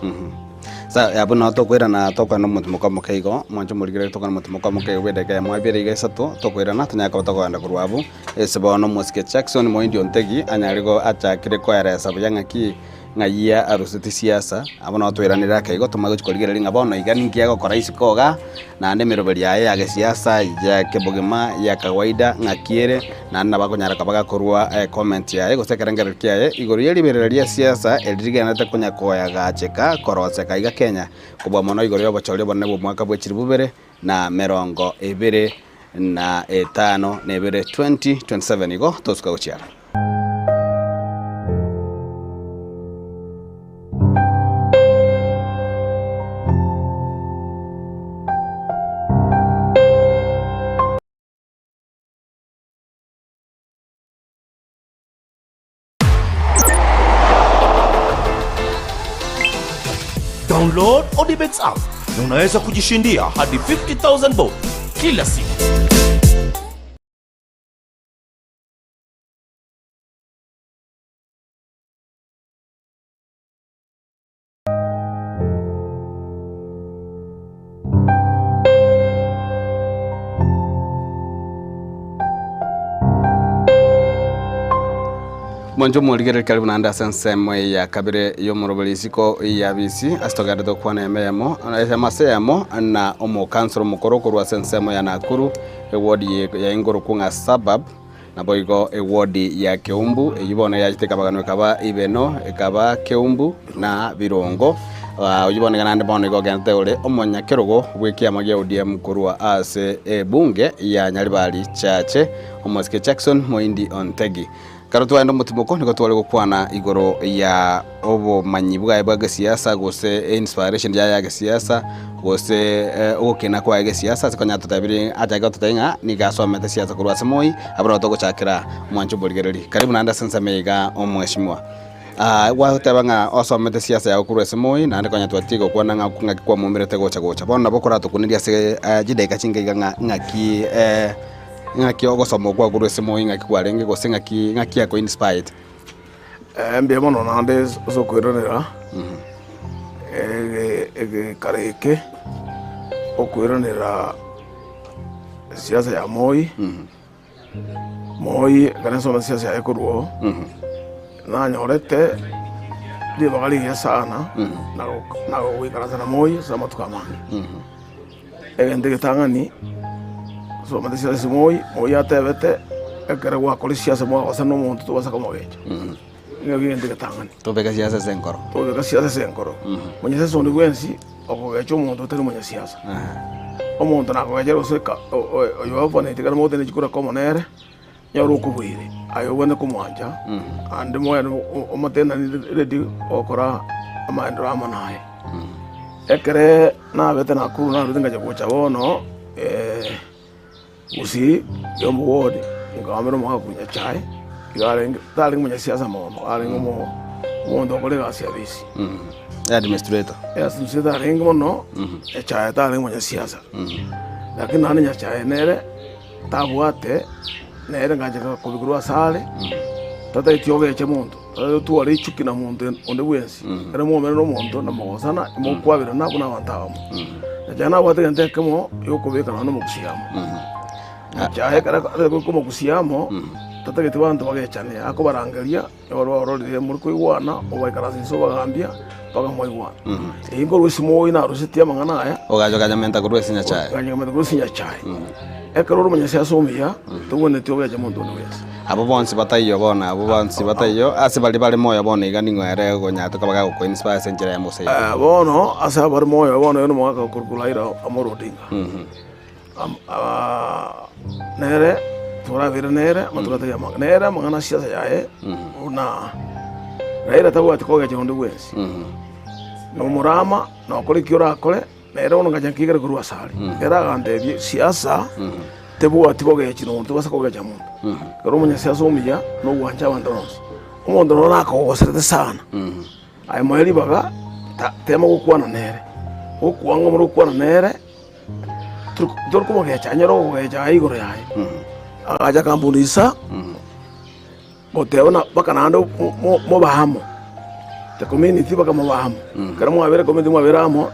Sa abwo nabo tokoirana tokwana omotimoka omoke igo, mwanche omorigereria tokwane omotimoka omoke igo bwa edageka eyemo ibere iga isato, tokoirana tonyare koba tokogenda korwa abwo, ase bono omosike Jackson Moindi Ontegi anyare go achakire koeresa buya ng'aki ng'ai aruseti siasa, abwo nabo toiranere ake igo tomanye gochia korigereria ng'a bono iga ninki agokora isiko igaa, naende emeroberi yaye ya gesiasa, ya kebogima, ya kawaida ng'aki ere, naende nabo akonyara koba gakorwa ecomment yaye gose ekerengererio kiaye igoro ye riberera ria siasa eri rigendererete konya koagacheka koroseka iga Kenya, kobua mono igoro y'obochori obonene bw'omwaka bwe chilifu bibere na merongo ebere na etano na ebere 2027 igo tosuka gochia aro. Download Odibets app na unaweza kujishindia hadi 50000 bob kila siku. Mwanche omorigereria karibu naende ase ensemo eye ya kabere y'omoroberi isiko ya bisi ase togenderete gokwana ime eyemo eyemo ase eyemo na omokansoro omokoro korwa ase ensemo ya Nakuru eward ya ingorokwo ng'a suburb Naboigo ewodi ya Keumbu, eyio bono yachete ekabaganwa ekaba Ibeno, ekaba Keumbu, na Birongo. Oyio bono iga naende bono igo ogenderete ore omonyakerogo bw'ekiama gia ODM korwa ase ebunge ya Nyaribari Chache, omosike Jackson Moindi Ontegi. Ekero twaenda omotimoko nigo tware gokwana igoro ya obomanyi bwaye bwa gesiasa gose einspiration yaye ya gesiasa gose ogokina kwaye gesiasa ase konya totebirie achake gototebia ng'a nigo asomete siasa korwa ase moi abwo nabo togochakera mwanche oborigereri. Karibu naende ase ensemo eye iga omweshimiwa. Ah, gwateba ng'a osomete siasa yago korwa ase moi, naende konya twatiga gokwana ng'a ng'aki kwamomerete gocha gocha. Bono nabo okoratokuneria ase chidaeka chinke iga ng'a ng'aki ng'aki ogosoma okwo korwa ase moi ng'aki kwarenge gose ng'aki ng'aki yako inspired. Mbuya mono naende ase okoiranera, egekaro eke, okoiranera siasa ya moi. Moi ekero nsomete siasa yaye korwa oo, nanyorete ribaga rigiya sana na goikaransa na Moi ase amatuko amange. Egento egetang'ani, nsomete siasa ase Moi, Moi atebete ekero gwakora siasa mwagosana na omonto tobasa komogecha. Ekio egento egetang'ani. Tobeke siasa ase enkoro. Tobeka siasa ase enkoro. Monyasiasa onde bwensi okogecha omonto otari monyasiasa. Omonto nakogechera gose ka oyo obonetie ekero mogotenda chikura komo nere, nyore okoboire, aye obwenerete komwancha, naende moende omotenani ready gokora amaendereo amo naye. Ekere nabete Nakuru narwete ngacha gocha bono. Gusii y'omogodi nkaambera omogaka korwa Nyachae, iga arenge tarenge omonyasiasa mono, arenge omo omonto okora egasi ya bisi. Administrator. Administrator arenge mono, Nyachae tarenge omonyasiasa. Lakini naende Nyachae nere tabwate, nere ngacha kobikorwa ase are, tatageti ogeche monto, tatageti otware echuki na monto onde bwensi. Ekero mwaumera na omonto na mogosana, mokwaberana buna abanto abamo. Nyachae nabwate egento ekemo giokobeka nonya nomogusia amo. Nyachae ekero are goika omogusia amo, tatageti banto bagechane, akobarangeria, nigo barorire more koigwana, obaikaransa inse obagambia, mpaka mwaigwana. Eyio nkorwa esimo oyio narusetie amang'ana aya. Ogacha okanyamenta korwa ase Nyachae. Okanyamenta korwa ase Nyachae. Ekero ore omonyasiasa omuya, tobwenereti ogeche monto onde bwensi. Abwo bonsi bataiyo bono, abwo bonsi bataiyo, ase baria bare moyo bono iga ning'o ere okonyara koba gagokoinspire ase enchera ya Musa iga? Bono ase abare moyo bono oyo nomogaka okorokwa Raila Amolo Odinga. Nere torabeire nere amatuko atari amange, nere amang'ana a siasa yaye buna Raila tabwati kogecha onde bwensi, nomorama nokore eki orakore. Nere bono ngacha nkaigera korwa asare, ere agantebia, Siasa tebwati kogechi nomonto, tobasa kogecha monto. Ekero omonyasiasa omuya nogwancha abanto bonsi. Omonto noro nakogoserete sana, aye moe ribaga, ta tema gokwana nere, gokwanga omore gokwana nere, tori tori komogecha anyore okogecha aye igoro yaye. Agacha akambundisa. Goteba na mpaka naende mobe amo, the community mpaka mobe amo. Ekero mwabere community mwabere amo,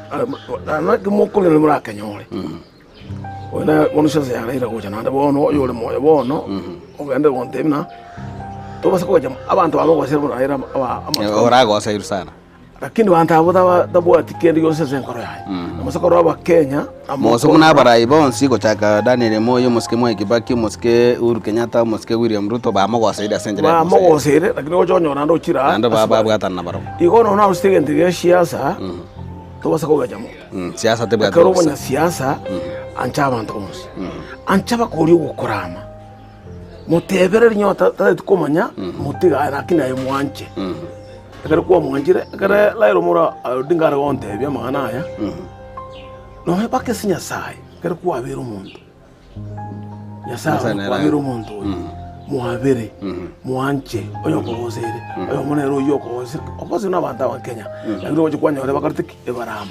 naki mokorera morakenyore. Oyo naye bono siasa ya Raila gocha naende bono oyore moyo bono, ogende gontebia buna, tobasa kogacha abanto bamogosera buna Raila aba amatuko. Oragoseirwe sana. Lakini banto abwo taba tabwati kende gionsi ase enkoro yaye. Namose korora Abakenya amo Mose buna abarai bonsi gochaka Daniel Moi, omosike Mwai Kibaki, omosike Uhuru Kenyatta, omosike William Ruto bamogoseire ase enchera ya Musa. Bamogoseire, lakini ogocha onyora naende ochire aa Naende ase bare. babwatana nabarabwo. Igo nonya narusete egento gia siasa, tobasa kogecha monto. Siasa tebwati Ekero obisa. omonyasiasa, ancha abanto bonsi. Ancha bakoria ogokorama. Motebereri nyowe tataeti komanya, motige aye lakini aye mwanche. Ekero kwamwanchire, ekere Raila Omolo Odinga are gontebia amang'ana aya, nonya mpaka ase Nyasaye, ekero kwabeire omonto, Nyasaye Nyasaye nere kwabere omonto oyo, mwabere, mwanche, oyo okogoseire, oyomo nere oyio okogosire, okogosire na abanto aba Kenya, lakini ogocha kwanyora bakorete ki? Ebarama.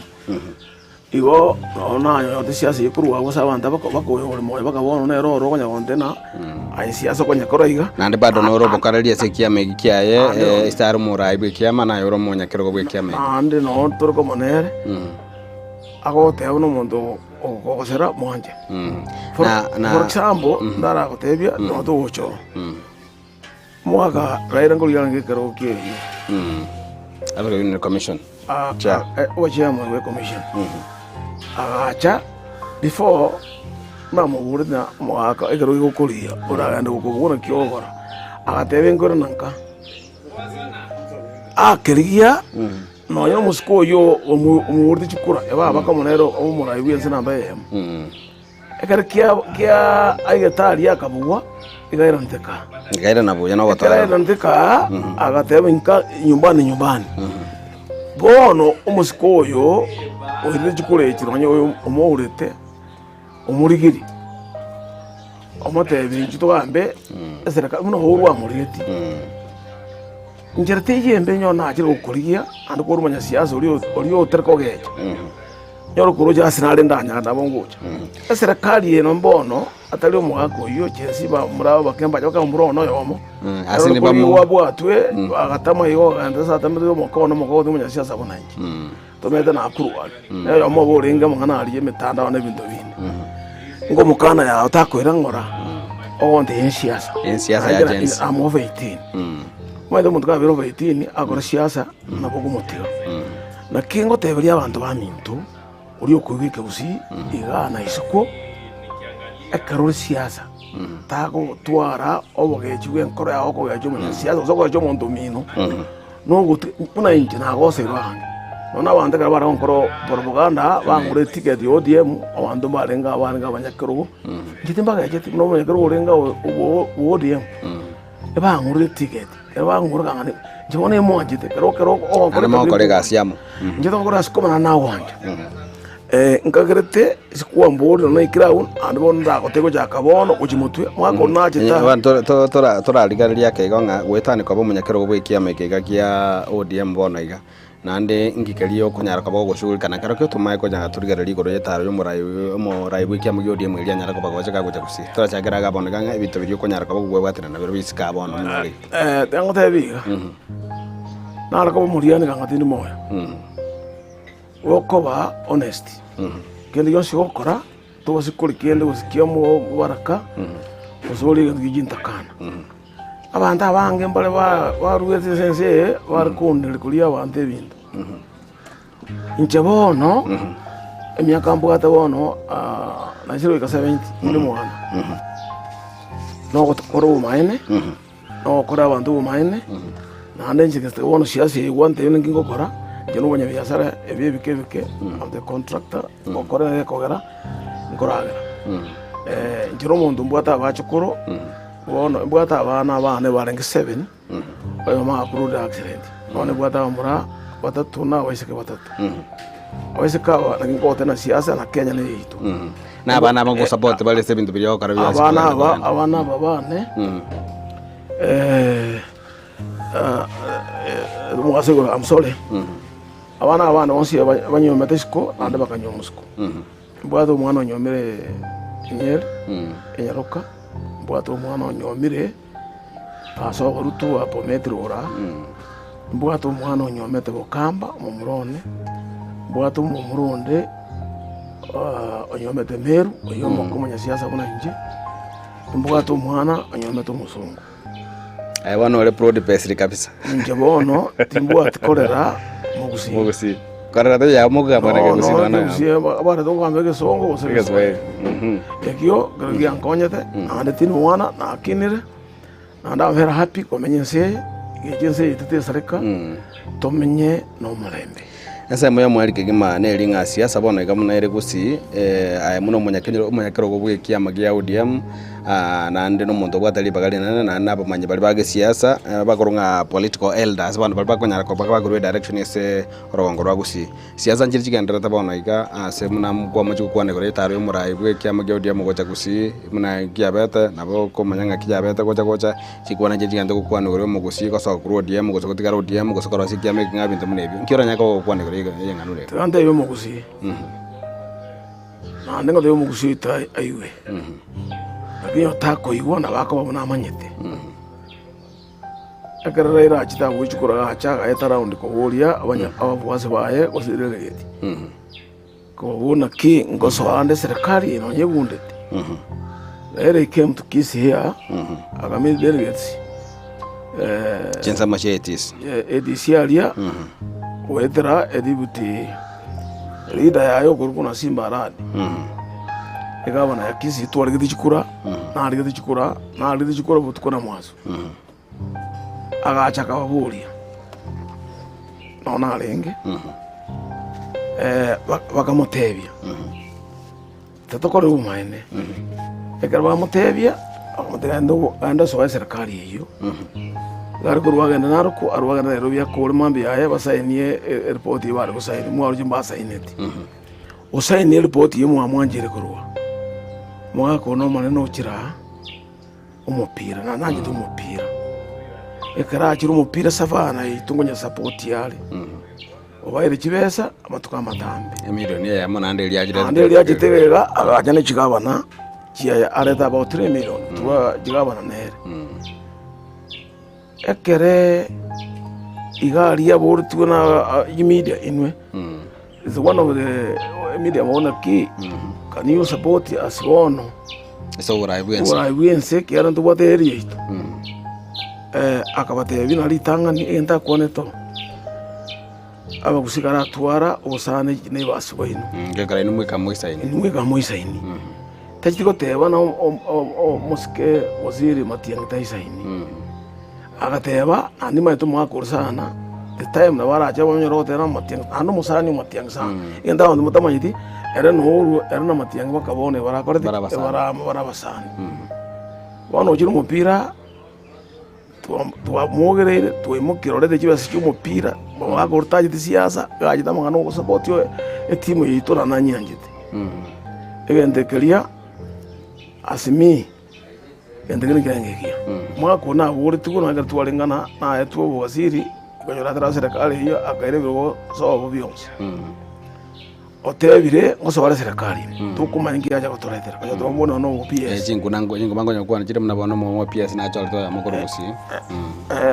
Igo nonya nanyorete siasa eye korwa agwo ase abanto abako bakoya ore moyo baka bono nere oro okonya gontena aye siasa okonyekora iga. Naende bado nore obokareri ase ekiama eki kiaye, ase are omoraai bw'ekiama, naye ore omonyakerogo bw'ekiama eki. Naende noo tore komo nere, agoteba buna omonto okogosera mwanche. For Na- na- for example, ndaragotebia noo togocha oo, omogaka Raila nkorigia arenge ekerogo kiaye. African Union Commission. Chair. Oba chairman bwe commission agacha before namoborete ng'a omogaka ekero gegokoria oragende gokobua naki ogokora, agateba enkore na nka akerigia nonya omosike oywo omoborete chikura eba bakamo nere omorai bwe ense namba eyemo. Ekero kia kia aigete aria akabugwa, iga airanete kaa. Ekairana buya na Ekero ogotoera. airanete kaa, agateba inka nyumbani nyumbani. Bono omosike oyo oirire chikura echi nonya oyo omourete, omorigirie, omotebi inchuo togambe eserekari buna oborwa amorigetie. Inchera teiyo embe onye nachire gokorigia naende korwa omonyasiasa oria oria otari kogecha, nyore okoroche ase nare ndanyare nabo ngocha. Eserekari eno mbono atari omogaka oyio chensi bamura abake mbache bakaba omura one oyomo, Ase ere nibamu- korigwa abwatwe agatama igo ogenda ase atamete omoka one omoka gose omonyasiasa buna inche. Tomanyete Nakuru aria, na oyomo obo orenge amang'ana aria emetandao na ebinto binde. Ngomokana yao takoira ng'ora, ogontebia ensiasa. Ensiasa ya Naende Gen Z. I'm over 18. Omanyete omonto kabere over 18 akore siasa, nabo okomotiga. Naki ngoteberia abanto baminto, oria okoigwa ekegusii, igaa na isiko, ekero ore siasa, tagotwara obogechi bwa enkoro yao okogecha omonyasiasa gose okogecha omonto omino. Nogote buna inche nagoseirwe aange. Nonya abanto ekero bare gonkora propaganda bangora eticket ya ODM, abanto mbarenge abarenge abanyakerogo, inche timbagecheti buna omonyakerogo orenge o- o- bwa ODM, ebang'orire eticket, ekero bang'ora kang'ana inche bono nimwanchete, ekero ekero ogonkora Naende mogokora egasi amo. Inche togokora ase komana nagwancha. Nkagerete ase kwamborire nonya naikire agwo, naende bono ndagote gochaka bono gochia motwe, omwaka oria nachete aa. Bono torarigereria ake igo ng'a goetania koba omonyakerogo bw'ekiama eke iga kia ODM bono iga, naende ngikeria okonyara koba ogoshughulika na kerokio tomae konyara torigereria igoro y'etaro y'omorai omorai bw'ekiama gia ODM eria anyare koba gocha kagocha gusii. Torachakere iga bono iga ng'a ebinto biria okonyara koba kobwabwaterana nabirobio isiko aa bono buna ore iga. Tiga ngotebie iga, nare koba omoriani kanga tindi moyo. Gokoba honest, kende gionsi ogokora tobasa kori kende gose kia omobaraka gose ore egento gie chintakana. Abanto abange mbare baruete ase ense eye bare koondereria koria abanto ebinto. Inche bono, emiaka mbwate bono naisire goika 70 inde omwana, nogokora obomaene. Nogokora abanto obomaene, naende inche gese bono siasa eye gwantebia ninki ngokora, inche na omonyabiasara ebi ebike ebike, am the contractor, ngokora egekogera nkoragera. Inche na omonto mbwate abachokoro, bono mbwate abana abane barenge seven, oyomo agakorwa accident, bono mbwate abamura batato na abaiseke batato. Abaiseke aba naki nkogotebia na siasa na Kenya neye yaito. Na abana aba ngosupport bare ase ebinto biria ogokora bionsi Abana kogenda aba kogenda. abana aba bane omogaso igoro I'm sorry abana aba bane bonsi banyomete isiko naende bakanywa isiko mbwate omwana onyomire Nyeri enyaroka mbwate omwana onyomire ase oborutu bwa Bomet rora mbwate omwana onyomete Bokamba omomura one mbwate omomura onde. Onyomete Meru, oyio omoka omonyasiasa buna inche, nimbwate omwana onyomete omosongo. Aye bono ore proud pesiri kabisa. Inche bono timbwati korera mogusii. Mogusii. Korera toyao mogamba na kegusii Nono nonya ekegusii abarete kogamba egesongo gose Egeswahili. Egeswahili. Ekio kero giankonyete, naende tindi mwana, nakinire, naende am very happy komenya ense eye, eng'encho ense eye tetesareka, tomenye nomorembe. Ensemo y'omweri kegima neri ng'a siasa bono iga buna ere gusii, aye buna omonyakenyoro omonyakerogo bw'ekiama gia ODM, naende nomonto obwate ribaga rinene, naende nabamanyi baria ba gesiasa, bakorwa ng'a political elders, abanto baria bakonyara koba bakorwa edirection ase orogongo rwa gusii. Siasa nchiria chigendererete bono iga ase buna kwamochia gokwana igoro y'etaro y'omorai bw'ekiama gia ODM gocha gusii, buna kiabete, nabo okomanya ng'aki yabete gocha gocha. Chikwana nchiria chigento gokwana igoro y'omogusii gosoka korwa ODM gose gotigara ODM gose korosia ekiama eke ng'a ebinto buna ebio. Nki oranyare koba ogokwana igoro y'eng'ana ore iga? Tiga ntebie omogusii, naende ngotebie omogusii oito aigwe, lakini otakoigwa nabo akoba buna amanyete. Ekero Raila achete agochia korwa agacha agaeta round koboria abanya abafuasi baye gose delegate, koboria naki ngosoa ande eserekari eye nonye egundete. Raila he came to Kisii here, akameet delegates Chinsemo chia ATC. ADC aria, goetera edeputy leader yaye okorokwa na Simba Arati, egavana ya Kisii twaregete chikura, naregete chikura, naregete chikura botuko na mwaso. Agacha akababoria, Nonya narenge? Bakamotebia, Tatokorire obomaene. Ekero bamotebia, bakamotebia, Genda genda osoe eserekari eyio. Iga are korwa agende Narok, arwe agende Nairobi akore mambia yaye basainie eripoti eyio bare gosaini, mwaroche mbasaineti. Osainie eripoti eyio mwamwancheire korwa, omogaka one omonene ochire aa. Omopira, na nanchete omopira. Ekero achire omopira Savana yaito nkonya support are, obaeire chibesa amatuko amatambe. Emilioni eyemo naende eria achire Naende eria achete iga agacha ne chigavana chiaye arete about 3 million twa chigavana nere. Ekere iga aria aboretigwe na media inwe, is one of the media bono naki can you support us bono Ase oboraai bwense. Oboraai bwense ekiagera ntobwate area yaito. Akabatebia buna ritang'ani egento akwanete oo, abagusii karatwara obosani na ebasi baino. Gekora inwe mweka moisaini. Inwe mweka moisaini. Tachiti goteba na omosike waziri Matiang'i taisaini. Agateba naende nimanyete omogaka ore sana, the time nabo arache banyore goteba na Matiang'i, naende omosani o Matiang'i sana. Egento abanto motamanyeti, ere norwo ere na Matiang'i mpaka bono ebarakoreti Bare abasani. ebara bare abasani. Bono ochire omopira, twamogereire twaimokia ororete chibesa chia omopira, omogaka oria tacheti siasa, gachete amang'ana ogosupport oye etimu yaito naende nanyianchete. Egento keria as me. Egento keria nkiarenge ekiya. Omwaka oyo naboretigwe nonya ekero twarenge ng'a naetwe obowaziri, nkanyora atari ase eserekari eyio, akaira ebirogo sobo bionsi. Otebire ngosoa eserekari ime, tokomanya nki yacha gotoretera, onye twamobuna nonya obo PS. Chinkuna chingoma nkonya gokwana chire buna bono omo PS nachorete oyomo korwa gusii.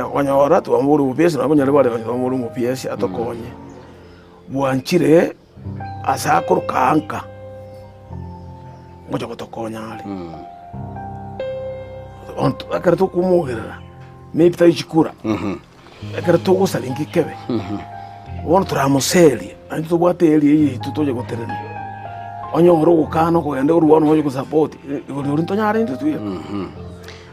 Okonyora twamobori obo PS nabo konyora bare twamobori omo PS atokonye. Bwanchire. Ase akoroka anka, ngocha gotokonya are. Onto ekero tokomogerera, maybe tari chikura, ekero togosaba inki kebe, bono toramoserie, naende tobwate area eye yaito toche gotenenia. Onye ore ogokana okogenda orwo bono oche gosupport, igoro oria ntonyare intwe tweka.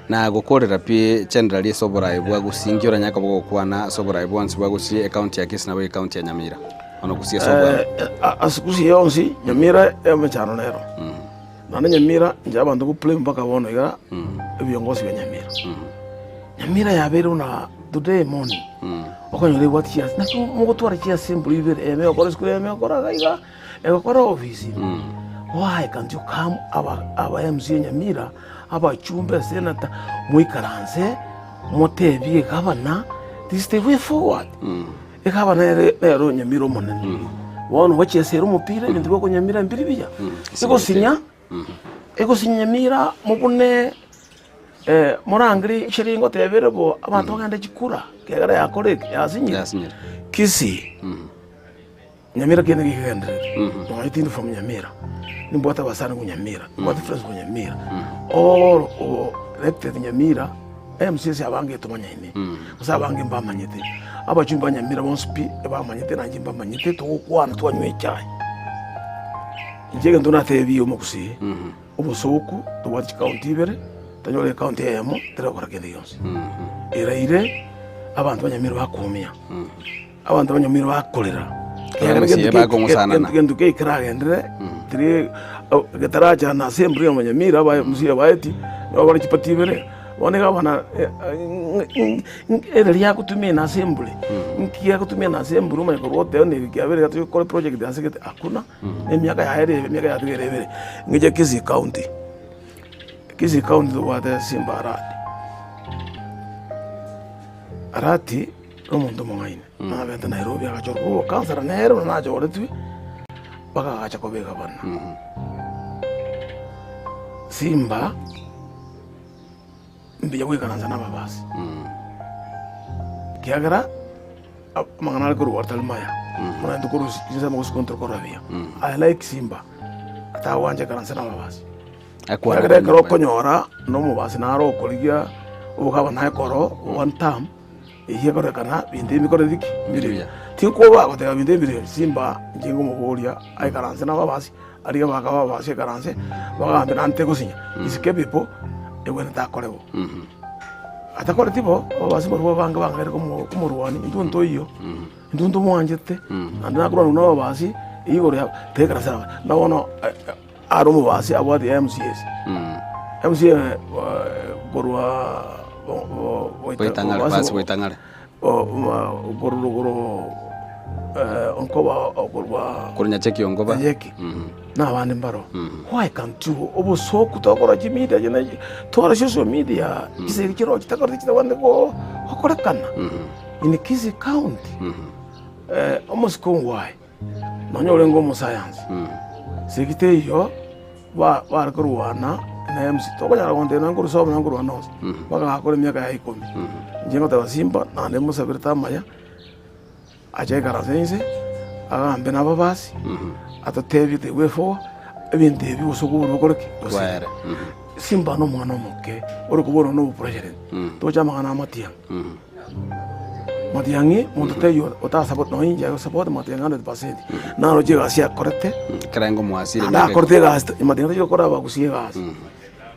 Na gokorera pi generally ase oboraai bwa Gusii, nki oranyare koba ogokwana ase oboraai bwonsi bwa Gusii, ecounty ya Kisii nabo ecounty ya Nyamira? Bono Gusii ase obwango. Ase Gusii yonsi, Nyamira emechando nero. Naende Nyamira, inche abanto go blame mpaka bono iga, ebiongozi bia Nyamira. Nyamira yabeire buna today morning, okonyora ebwate chias naki mogotwara chiassembly ibere, eyemo egokora esukuru, eyemo egokora iga iga. Egokora ofisi, why can't you come aba aba MCA Nyamira, abachumbe, eseneta, moikaranse motebie egavana this is the way forward. Egavana ere nero Nyamira omonene. Bono gochiesa ere omopira ebinto bia okonyamira mbiri buya. Egosinya, egosinya Nyamira mobune morangeri sheria ngoteba ere bo abanto bagende chikura, ekiagera yakora eke yasinyire. Yasinyire. Kisii. Nyamira kende gegenderere nonya tindi from Nyamira nimbwate abasani korwa Nyamira nimbwate friends korwa Nyamira all elected Nyamira MCAs abange tomanyaine gose abange mbamanyete abachumbi ba Nyamira bonsi pi ebamanyete nainche mbamanyete togokwana twanywa echae. Inche egento natebie omogusii obosoku tobwate chikaunti ibere tonyore ekaunti eyemo teregokora kende gionsi eraire abanto ba Nyamira bakoumia. Abanto banyomire bakorera, Ekero ekiagera Messiah bakong'usanana. gento kei keragenderere tiri getarachana ase embura ya omonyamira abaye Messiah baeti, nigo bare chipati ibere, bono iga abana ere riagotumia ime ase embura, nki agotumia ime ase embura omanye korwa oteba na eke kiabere iga tokore project ase gete hakuna, na emiaka yaye ere emiaka yatigaire ebere. Ng'iche Kisii county, Kisii county tobwate Simba Arati, Arati. Nomonto omong'aini, nabete Nairobi agachorwa koba obokansara nere buna nachoretwe, mpaka agacha koba egavana. Simba, mbuya goikaransa na ababasi, ekiagera amang'ana are korwa atari maya, buna intwe korwa chinsemo gose intwe korwa buya. I like Simba, atagwancha ekaranse na ababasi. Ekiagera ekero okonyora na omobasi naro okorigia obogabana ekoro one term. Eyio ekorekana binto ebi mbikore ki? Mbire buya. Tinkoba goteba binto ebi mbire buya, simba inche nkomoboria aikaranse nababasi, aria bakaba ababasi aikaranse, bagambe naende tegosinya. Is capable, egwenerete akore bo. Atakoreti bo, ababasi barabwo abange bang'aire komo komorwania, intwe ntoiyo, intwe ntomwanchete, naende nakorwania buna ababasi, igoro ya tekaranse nabo. Na bono are omobasi abwate MCAs. MCA korwa Boitang'are, basi boitang'are. korwa rogoro onkoba korwa Korwa Nyacheki onkoba. Nyacheki. Na abande mbaro. Why can't you obosoku tokora chimedia echi na twara social media chisegi chiroo chitakoreti chitabwate go gokorekana in Kisii county omosike ongwae nonye orenge omosayansi segi teiyo ba bare korwana na MC tokonyara gontebia nonye nkorwa sobo nonye nkorwa onsi mpaka gakora emiaka ya ikomi. Inche ngoteba simba naende mosabirete amaya. Ache aikaranse inse, agambe nababasi, atotebie the way forward, ebinto ebi gose okobua bokore ki? Gose. Bwaere. Simba nomwana omoke, ore kobua nonya obopresident, toche amang'ana a Matiang'i. Matiang'i, monto taiyo otasupport nonye inche I support Matiang'i 100%, naroche egasi akorete, Ekerengo mwasire naende emiaka akorete egasi, Matiang'i tachia gokora abagusia egasi,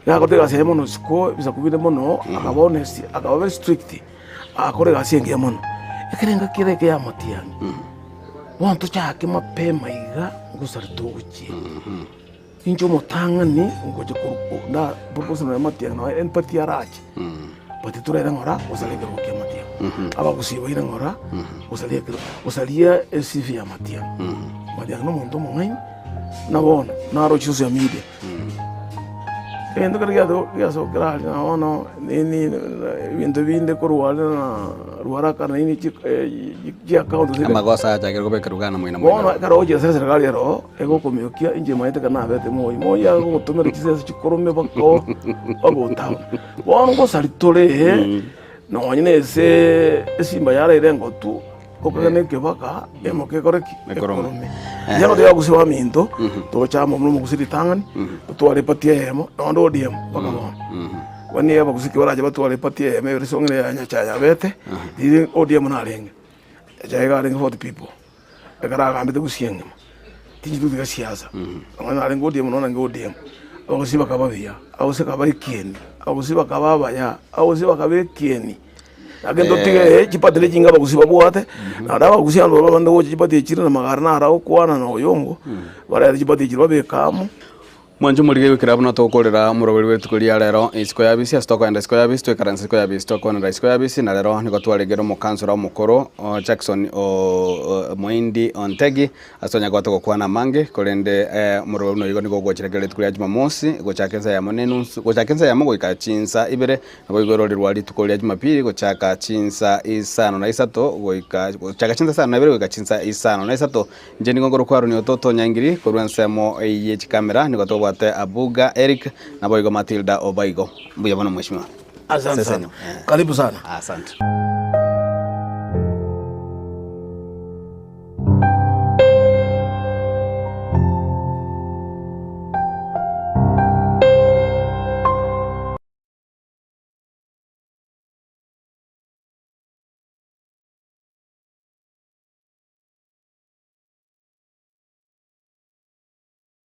iga akorete egasi yaye mono isiko, ebisaku binde mono, akaba honest, akaba very strict. Agakora egasi engiya mono. Ekerengo kere eke y'amatiang'i, bono tochake mapema iga ngosari togochia. Inche omotang'ani ngocha korwa na purpose nonya amatiang'i nonya empathy arache, but toraire ng'ora gosaria ekerogo kia amatiang'i. Abagusii baire ng'ora gosaria ekero gosaria esifa ya amatiang'i. Matiang'i na omonto omong'aini, na bono naroche social media. Egento keria giasokire aria na bono nini ebinto binde korwa aria na rwaraka nini chiaccount zire. Amagoso achakire kobekerwa gana moina moina. Bono ekero ogochia ase eserikari ero, egokomiokia inche maete ekero nabete moi, moi agogotomera chisese chikorome mpaka ogotaona. Bono ngosari tore, nonye na ase esimba yaraire engotu. Okogena ekebaka emoka ekore ki? Ekorome. Ekorome. Inche ngotebi abagusii baminto, toche amo buna omogusii ritang'ani, totware eparty eyemo, naende ODM mpaka bono. Bono nigo abagusii ki barache batware eparty eyemo ebere ase ong'ina ya Nyachae yabete, riria ODM narenge, Nyachae iga arenge 40 people, ekero agambete gusii engima, tinchi totiga siasa, nonye narenge ODM nonye narenge ODM, abagusii bakaba buya, abagusii bakaba ekieni, abagusii bakaba abaya, abagusii bakaba ekieni. Lakini totige chipati ne chinga abagusii babwate, naende abagusii abwo babande gocha chipati echire na magari naro agokwana na oyongo, barete chipati echire babeke amo. Mwanche omorige goikera buna togokorera omoroberi bw'rituko ria rero isiko ya bisi ase tokoenda isiko ya bisi toikaranse isiko ya bisi tokwanera isiko ya bisi na rero nigo twaregere omokansora omokoro Jackson Moindi Ontegi Ase onye gote gokwana amange, korende omorwao buna oigo nigo ogochera kera rituko ria Jumamosi, gochaka ensa eyemo na enusu, gochaka ensa eyemo goika chinsa ibere, naboigo erori rwa rituko ria Jumapili gochaka chinsa isano na isato goika gochaka chinsa isano na ibere goika chinsa isano na isato. Inche nigo nkorokwa Aroni Ototo Nyaingiri, korwa ensemo ye chikamera nigo tobwate Abuga Eric, naboigo Matilda Obaigo. Mbuya mono mweshimiwa. Asante sana. Seseni. Karibu sana. Asante.